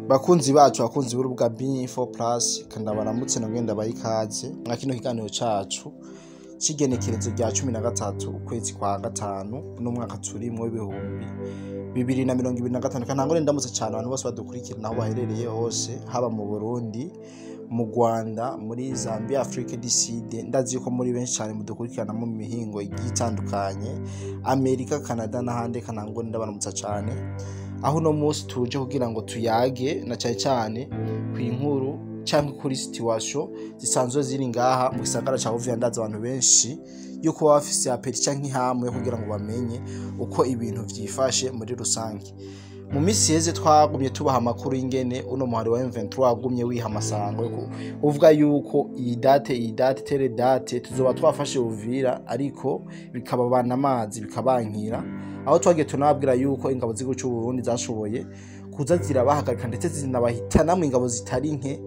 Bakunzi bacu, bakunzi b'urubuga B4 Plus, kandi baramutse nongeye ndabaha ikaze mwa kino kiganiro cacu c'igenekerezo rya 13 ukwezi kwa gatanu n'umwaka turimwo w'2025. Kandi ntangore ndamutse cane abantu bose badukurikirana aho baherereye hose, haba mu Burundi, mu Rwanda, muri Zambia, Afrique du Sud. Ndazi yuko muri benshi cane mudukurikirana mu mihingo igiye itandukanye, Amerika, Canada n'ahandi. Kanangore ndabaramutsa cane aho uno munsi tuje kugira ngo tuyage na cane cane ku inkuru canke kuri situation zisanzwe ziri ngaha mu gisagara ca Uvira. Ndazi abantu benshi yuko baba bafise appétit canke ihamu yo kugira ngo bamenye uko ibintu vyifashe muri rusange. Mu misi yeze twagumye tubaha amakuru y'ingene uno muhari wa M23 wagumye wiha amasango yo uvuga yuko iyi date, iyi date, telle date tuzoba twafashe Uvira, ariko bikababana amazi bikabankira, aho twagiye tunababwira yuko ingabo z'igihugu c'u Burundi zashoboye kuza zirabahagarika, ndetse zinabahitanamwo ingabo zitari nke,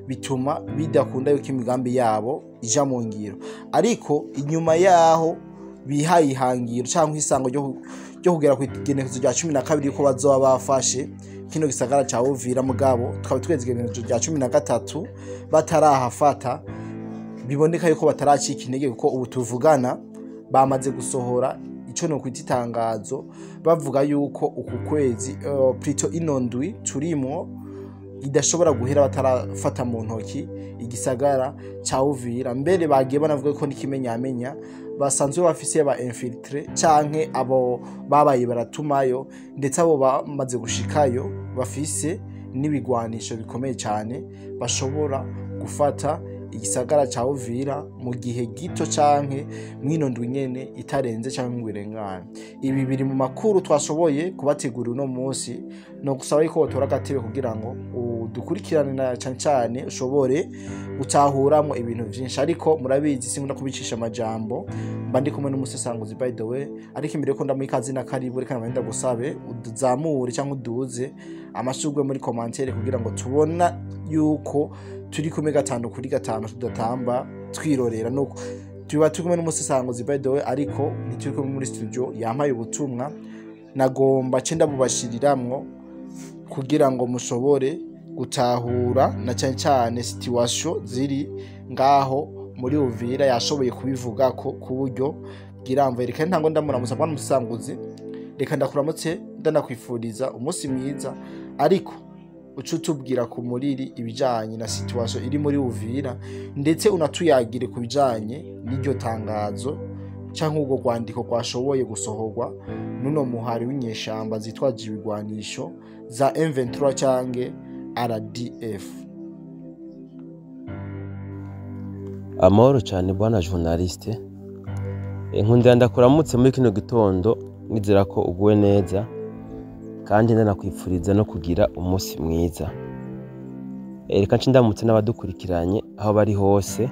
bituma bidakunda yuko imigambi yabo ija mu ngiro. Ariko inyuma yaho bihaye ihangiro canke isango ryo kugera kw'igenekerezo rya 12 yuko bazoba bafashe kino gisagara ca Uvira, mugabo tukaba tweze igenekerezo rya 13 batarahafata, biboneka yuko bataracika intege, kuko ubu tuvugana bamaze gusohora ico no kwita itangazo, bavuga yuko uku kwezi, plutôt ino ndwi turimwo, idashobora guhera batarafata mu ntoki igisagara ca Uvira. Mbere bagiye banavuga ko n'ikimenyamenya basanzwe bafise ba infiltrés canke abo babaye baratumayo, ndetse abo bamaze gushikayo bafise n'ibigwanisho bikomeye cane, bashobora gufata igisagara ca Uvira mu gihe gito canke mwino ndwi nyene itarenze canke ngo irengane. Ibi biri mu makuru twashoboye kubategurira uno munsi. No gusaba yuko wotora agatebe kugira ngo udukurikirane na cane cane ushobore gutahuramwo ibintu vyinshi. Ariko murabizi, sinkunda kubicisha amajambo, mba ndi kumwe n'umusesanguzi, by the way. Ariko imbere yuko ndamuha ikaze na karibu, reka nabanze ndagusabe uzamure cyangwa uduze amashurwe muri commentaire kugira ngo tubona yuko turi kumwe gatanu kuri gatanu, tudatamba twirorera. Nuko tuba turi kumwe n'umusesanguzi, by the way, ariko ntituri kumwe muri studio. Yampaye ubutumwa, nagomba ce ndabubashiriramwo kugira ngo mushobore gutahura na cyane cyane situation ziri ngaho muri Uvira. Yashoboye kubivuga ko ku buryo bwirambuye. Reka ntango ndamuramutsa. Bwana umusanguzi, reka ndakuramutse, ndanakwifuriza umunsi mwiza, ariko uca utubwira ku muriri ibijanye na situation iri muri Uvira, ndetse unatuyagire ku bijanye n'iryo tangazo canke urwo rwandiko rwashoboye gusohorwa n'uno muhari w'inyeshamba zitwaje ibigwanisho za M23 canke RDF. Amahoro cyane, bwana journaliste. Nkundira ndakuramutse muri kino gitondo, nizera ko uguwe neza, kandi ndanakwifuriza no kugira umunsi mwiza. Reka nce ndamutse n'abadukurikiranye aho bari hose,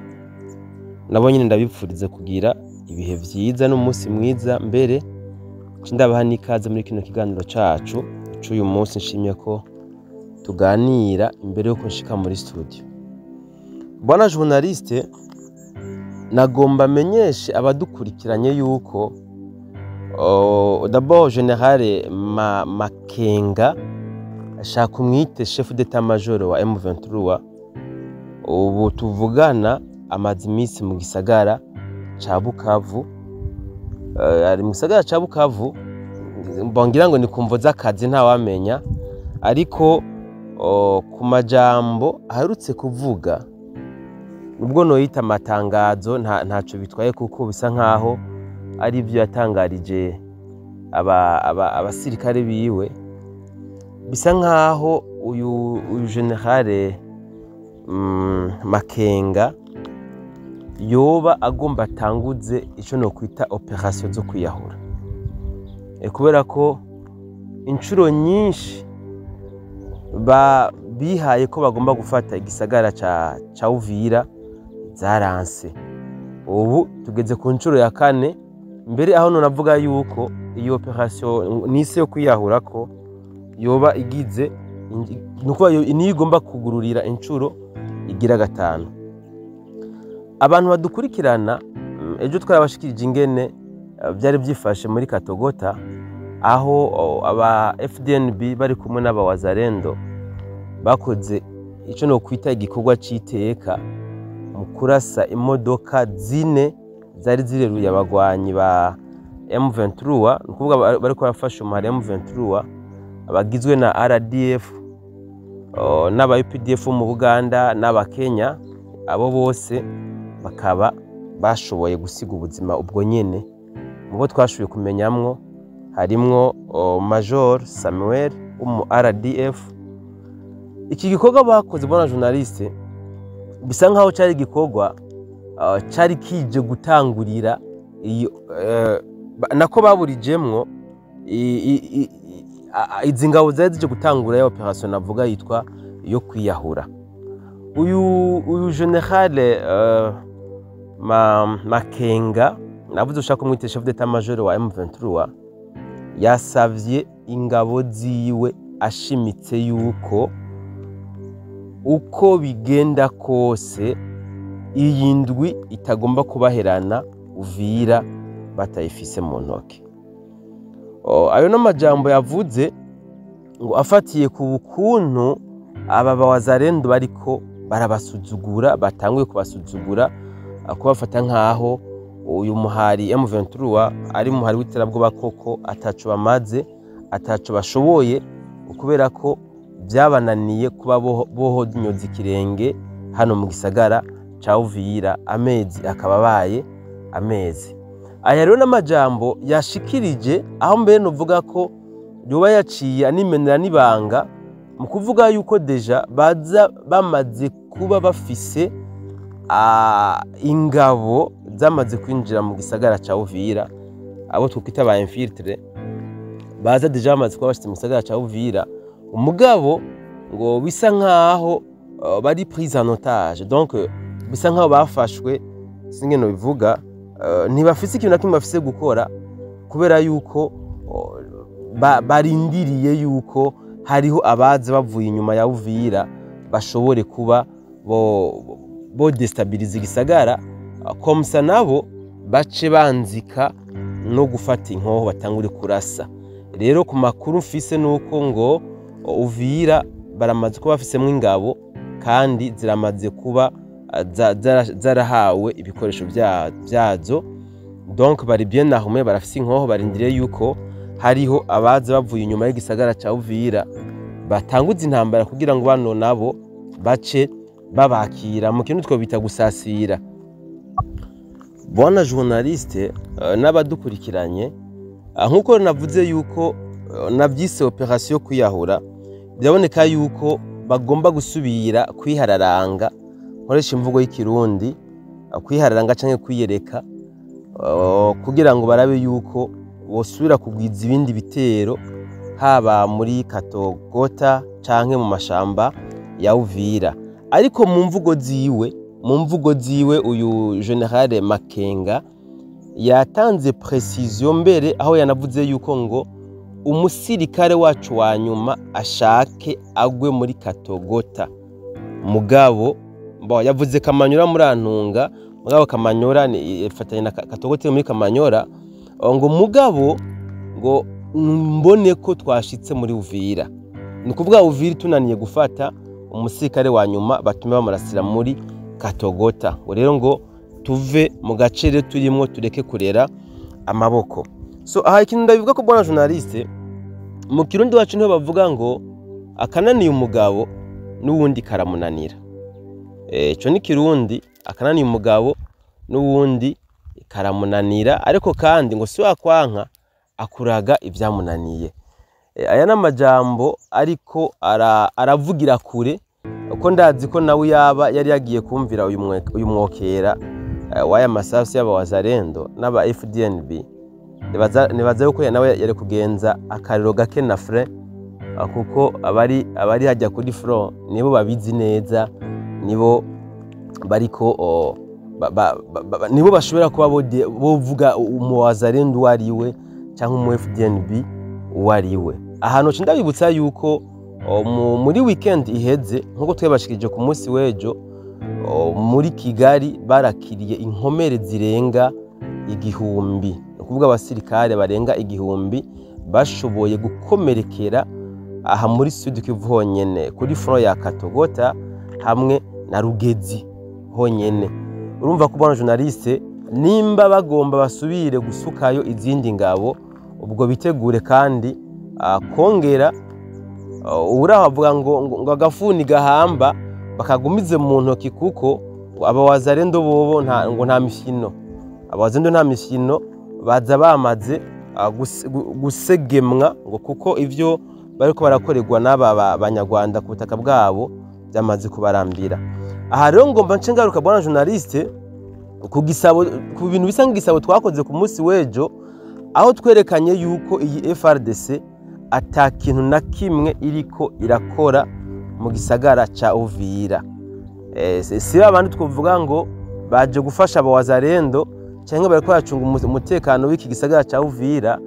nabo nyine ndabipfuriza kugira ibihe vyiza n'umunsi mwiza. Mbere nce ndabaha n'ikaze muri kino kiganiro cacu c'uyu munsi. Nshimye ko tuganira imbere yuko nshika muri studio. Bwana journaliste, nagomba menyeshe abadukurikiranye yuko d'abord général Makenga, ashaka umwite chef d'état-major wa M23, ubu tuvugana amaze iminsi mu gisagara ca Bukavu. Ari mu gisagara ca Bukavu, mbongira ngo ni kumvo z'akazi, ntawamenya. Ariko ku majambo aherutse kuvuga, nubwo noyita amatangazo ntaco bitwaye, kuko bisa nkaho ari ibyo yatangarije abasirikare biwe, bisa nkaho uyu général Makenga yoba agomba atanguze ico nokwita opération zo kwiyahura. Kubera ko inshuro nyinshi bihaye ko bagomba gufata igisagara ca Uvira zaranse, ubu tugeze ku nshuro ya kane. Mbere aho nonavuga yuko iyo opération nise yo kwiyahura ko yoba igize, nuko niyo igomba kugururira inshuro igira gatanu. Abantu badukurikirana, ejo twarabashikirije ingene byari byifashe muri Katogota, aho aba FDNB bari kumwe n'aba Wazalendo. Bakoze ico no kwita igikorwa c'iteka mu kurasa imodoka zine zari zireruye abagwanyi ba M23, ni ukuvuga bariko barafasha umuhari M23 abagizwe na RDF n'aba UPDF mu Buganda n'Abakenya. Abo bose bakaba bashoboye gusiga ubuzima ubwo nyene. Mu bo twashoboye kumenyamwo harimwo Major Samuel wo mu RDF. Iki gikorwa bakoze, bwana journaliste, bisa nkaho cari igikorwa cari kije gutangurira iyo nako baburijemwo izi ngabo zari zije gutangura ya operation navuga yitwa yo kwiyahura. Uyu général Makenga, navuze ushaka kumwita chef d'état major wa M23, yasavye ingabo ziwe ashimitse yuko uko bigenda kose iyi ndwi itagomba kubaherana Uvira batayifise mu ntoke. Ayo n'amajambo yavuze ngo afatiye ku bukuntu aba bawazarendo bariko barabasuzugura, batanguye kubasuzugura, kubafata nkaho uyu muhari M23 ari umuhari w'iterabwoba koko, ataco bamaze, ataco bashoboye, kubera ko byabananiye kuba bohonyoza ikirenge hano mu gisagara ca Uvira, amezi akaba abaye amezi. Aya rero n'amajambo yashikirije aho mbere novuga ko yoba yaciye animenera n'ibanga mu kuvuga yuko déjà baza bamaze kuba bafise ingabo zamaze kwinjira mu gisagara ca Uvira, abo twokwita ba infiltrés, baza déjà bamaze kuba bashitse mu gisagara ca Uvira. Umugabo ngo bisa nkaho bari prise en otage, donc bisa nkaho bafashwe, singeno bivuga, ntibafise ikintu na kimwe bafise gukora kubera yuko barindiriye yuko hariho abaza bavuye inyuma ya Uvira bashobore kuba bo déstabiliser igisagara, comme ça nabo bace banzika no gufata inkoho batangure kurasa. Rero ku makuru mfise nuko ngo Uvira baramaze kuba bafisemwo ingabo kandi ziramaze kuba zarahawe ibikoresho vyazo, donc bari bien armés, barafise inkoho, barindiriye yuko hariho abaza bavuye inyuma y'igisagara ca Uvira batanguza intambara kugira ngo bano nabo bace babakira mu kintu twobita gusasira. Bwana journaliste n'abadukurikiranye, nkuko navuze yuko navyise operation kwiyahura, biraboneka yuko bagomba gusubira kwihararanga, nkoresha imvugo y'ikirundi, kwihararanga canke kwiyereka, kugira ngo barabe yuko bosubira kugwiza ibindi bitero haba muri Katogota canke mu mashamba ya Uvira. Ariko mu mvugo ziwe uyu General Makenga yatanze précision mbere aho yanavuze yuko ngo umusirikare wacu wa nyuma ashake agwe muri Katogota. Mugabo bo yavuze Kamanyura, muri Antunga, mugabo Kamanyura ni ifatanye na Katogota muri Kamanyura, ngo mugabo ngo mbone ko twashitse muri Uvira, ni ukuvuga Uvira tunaniye gufata, umusirikare wa nyuma batume bamurasira muri Katogota. Ngo rero ngo tuve mu gace rero turimwo, tureke kurera amaboko. So aha ikintu ndabivuga ko, bwana journaliste, mu kirundi wacu niho bavuga ngo akananiye umugabo n'uwundi karamunanira. Ico ni kirundi, akananiye umugabo n'uwundi karamunanira, ariko kandi ngo si wakwanka akuraga ivyamunaniye. Aya n'amajambo ariko aravugira kure, ko ndazi ko nawe yaba yari yagiye kumvira uyu mwokera w'aya masasu y'aba wazarendo n'aba FDNB, nibaza yuko nawe yari kugenza akariro gake na frein, kuko abari hajya kuri front nibo babizi neza, nibo bariko nibo bashobora kuba bovuga umu wazarendo uwo ari we cyangwa umu FDNB uwo ari we. Ahantu nca ndabibutsa yuko muri weekend iheze, nkuko twebashikije ku munsi w'ejo, muri Kigali barakiriye inkomere zirenga 1000, ni ukuvuga abasirikare barenga 1000 bashoboye gukomerekera. Aha muri Sud Kivu honyene, kuri front ya Katogota hamwe na Rugezi honyene. Urumva ko, bwana journaliste, nimba bagomba basubire gusukayo izindi ngabo, ubwo bitegure kandi kongera uraho avuga ngo agafuni gahamba bakagumize mu ntoki, kuko abawazarendo bobo ngo nta mifino, abawazarendo nta mifino, baza bamaze gusegemwa, ngo kuko ivyo bariko barakorerwa n'aba banyarwanda ku butaka bwabo byamaze kubarambira. Aha rero ngomba nce ngaruka, bwana journaliste, ku gisabo, ku bintu bisa nk'igisabo twakoze ku munsi w'ejo, aho twerekanye yuko iyi FARDC ata kintu na kimwe iriko irakora mu gisagara ca Uvira. Si babandi twovuga ngo baje gufasha abawazarendo cyangwa bariko baracunga umutekano w'iki gisagara ca Uvira.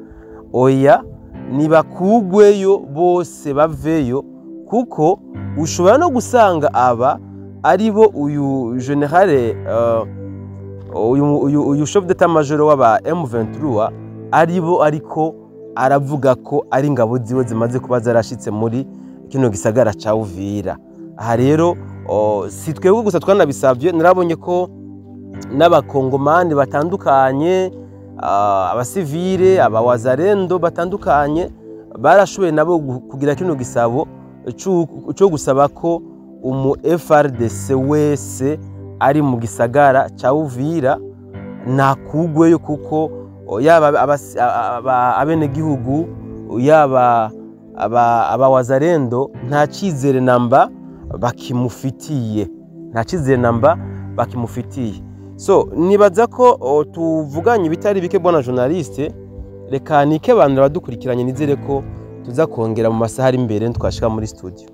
Oya, nibakugweyo bose, baveyo, kuko ushobora no gusanga aba aribo uyu général, uyu chef d'état major w'aba M23 aribo, ariko aravuga ko ari ingabo ziwe zimaze kuba zarashitse muri kino gisagara ca Uvira. Aha rero si twebwe gusa twanabisabye, narabonye ko n'abakongomani batandukanye, abasivile, abawazarendo batandukanye barashoboye nabo kugira kino gisabo cyo gusaba ko umu FARDC wese ari mu gisagara ca Uvira nakugweyo, kuko yaba abenegihugu, yaba abawazarendo, nta cizere namba bakimufitiye, nta cizere namba bakimufitiye. So nibaza ko tuvuganye ibitari bike, bwana journaliste. Reka nike abantu badukurikiranye, nizere ko tuza kongera mu masaha ari imbere twashika muri studio.